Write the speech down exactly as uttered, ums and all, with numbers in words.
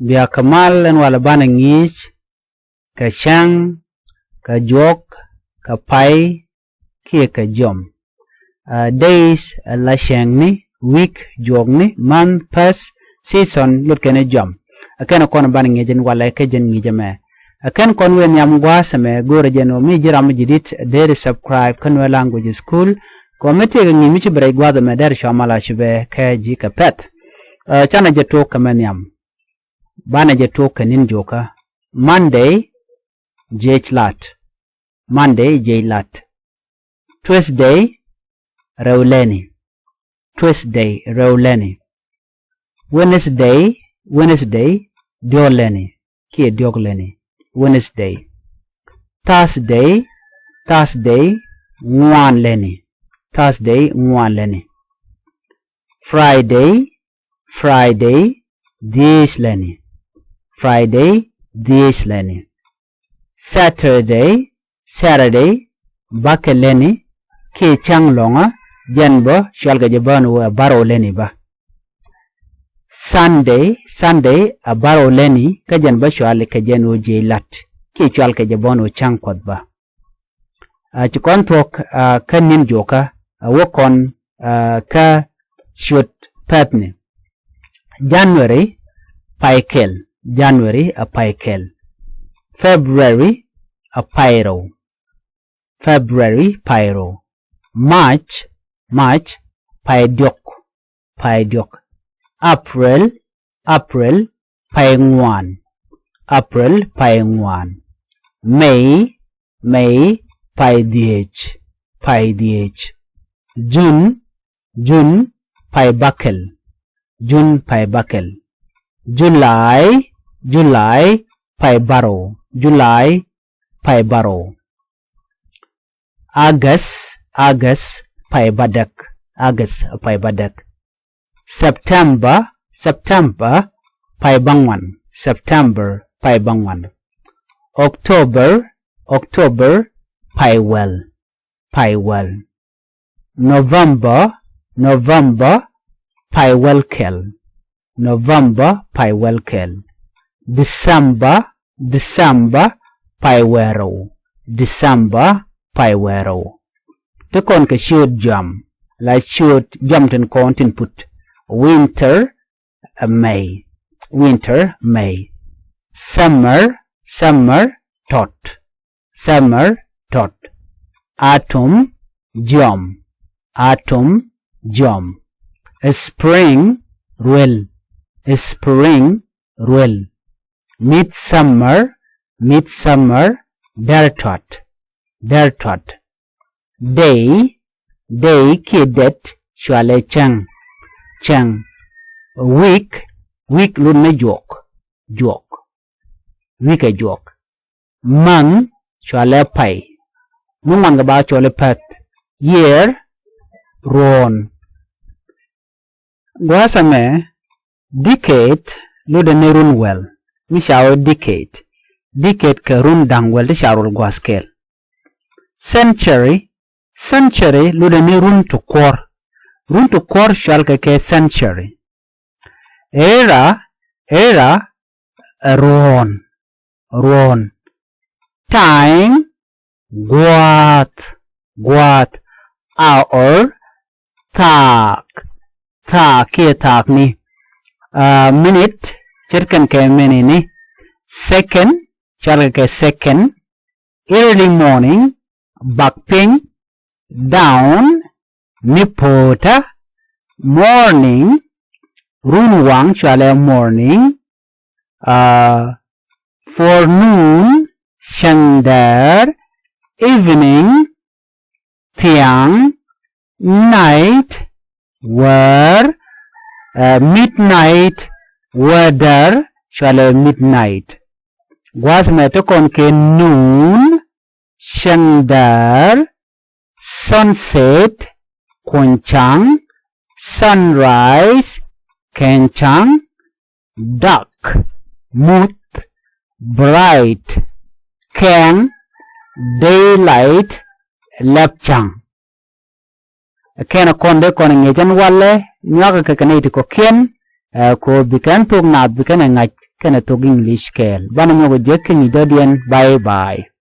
Bia kɛ mal ɛn walɛ banɛ ŋi̱i̱c kɛ cäŋ, kɛ juɔk, kɛ pay, kiɛ kɛ jiɔm. Aa, days ɛ la cäŋni, week juɔkni, month, past, season, lot kɛn jiɔm. Ɛ kɛn kɔn banɛ ŋi̱i̱c ɛn walɛ kɛ jɛn ŋi̱i̱c ɛmɛ. Ɛ kɛn kɔn wëë nhiam gua̱a̱th ɛmɛ go̱o̱rɛ jɛn ɣöö mi ji̱ ram mi ji̱ di̱t deri subscribe kä Nuer Language School. Kɔn mi tëëkɛ ŋi̱i̱c mi ci bi rɛc gua̱a̱th ɛmɛ deri cua mal a cupɛ kɛ ji̱ kɛ pɛ̈th. Ɛ, canɛ jɛ tok kɛ mɛ nhiam. Banɛ jɛ tok kɛ ni̱n juɔkä. Monday, jiec lat. Monday, jiec lat. Tuesday, rɛw lɛni. Tuesday, rɛw lɛni. Wednesday, Wednesday, diɔk lɛni kiɛ diɔk lɛni. Wednesday. Thursday, Thursday, ŋuan lɛni. Thursday, ŋuan lɛni. Friday, Friday, dhiec lɛni. Friday, dhiec lɛni. Saturday, Saturday, bäkɛ lɛni kiɛ cäŋ lɔ̱ŋä, jɛn bä cual kɛ jɛ bä ni wä ɛ bärɔw lɛni bä. Sunday, Sunday, ɛ bärɔw lɛni kä jɛn bä cual kɛ jɛ ni wä jiec lat kiɛ cual kɛ jɛ bä ni wä cäŋ kuɔth bä. Aa, ci kɔn thuɔ̱k, aa, kä ni̱n juɔkä, aa, wä kɔn, aa, kä ciöt pɛ̈thni. January, pay kɛl. January, ɛ pay kɛl. February, ɛ pay rɛw. February, pay rɛw. March, March, pay diɔk. Pay diɔk. April, April, pay ŋuan. April, pay ŋuan. May, May, pay dhiec. Pay dhiec. June, June, pay bäkɛl. June, pay bäkɛl. July, July, pay bärɔw. July, pay bärɔw. August, August, pay bädäk. August, pay bädäk. September, September, pay bäŋuan. September, pay bäŋuan. October, October, pay wäl. Pay wäl. November, November, pay wäl kɛl. November, pay wäl kɛl. December, December, pay wäl rɛw. December, pay wäl rɛw. Ti kɔn kɛ ciöt jɔam, la ciöt jɔam tin kɔn tin put. Winter, ɛ May. Winter, May. Summer, summer, tɔt. Summer, tɔt. Autumn, jɔam. Autumn, jɔam. Spring, ruel. Spring, ruel. Midsummer, midsummer, dɛr tɔt. Dɛr tɔt. Day, day kiɛ det cualɛ cäŋ. Cäŋ. Week, week lot ni juɔk. Juɔk. Week ɛ juɔk. Month, cualɛ pay. Mi ŋuan kɛ ba cualɛ pɛ̈th. Year, ruɔ̱ɔ̱n. Gua̱a̱th ɛmɛ, decade, lotdɛ ni run wäl. Mi ca wee decade. Decade kɛ run da̱ŋ wäl ti ca ruɔl gua̱a̱th kɛl. Century, century, lotdɛ ni run ti kuɔ̱r. Run ti kuɔ̱r cual kɛ kɛ century. Era, era, ɛ ruɔ̱ɔ̱n. Ruɔ̱ɔ̱n. Time, gua̱a̱th. Gua̱a̱th. Hour, thaak. Thaak kiɛ thaakni. Aa, minute, ce̱t kɛn kɛ minute ni. Second, cual kɛ kɛ second. Early morning, bak piny. Down, ni po̱o̱tä. Morning, run waŋ, cualɛ morning. Aa, forenoon, cäŋ däär. Evening, thiaŋ. Night, wäär. Aa, midnight, wäär däär, cualɛ midnight. Gua̱a̱th mɛ ti kɔn kɛ noon, cäŋ däär. Sunset, kuɔny ca̱ŋ. Sunrise, kɛn ca̱ŋ. Dark, muth. Bright, kɛŋ. Daylight, lɛp ca̱ŋ. Kɛn kɔn dee kɔn ŋi̱eec ɛn walɛ, nyuakɛ kɛ kɛ nɛy ti kɔ̱kiɛn. Ɛ, ko bi kɛn thok naath bi kɛn ɛ ŋa̱c kɛnɛ thok English kɛɛl. Banɛ nyɔk jek kɛ ŋi̱i̱c dɔ̱diɛn. Bye bye.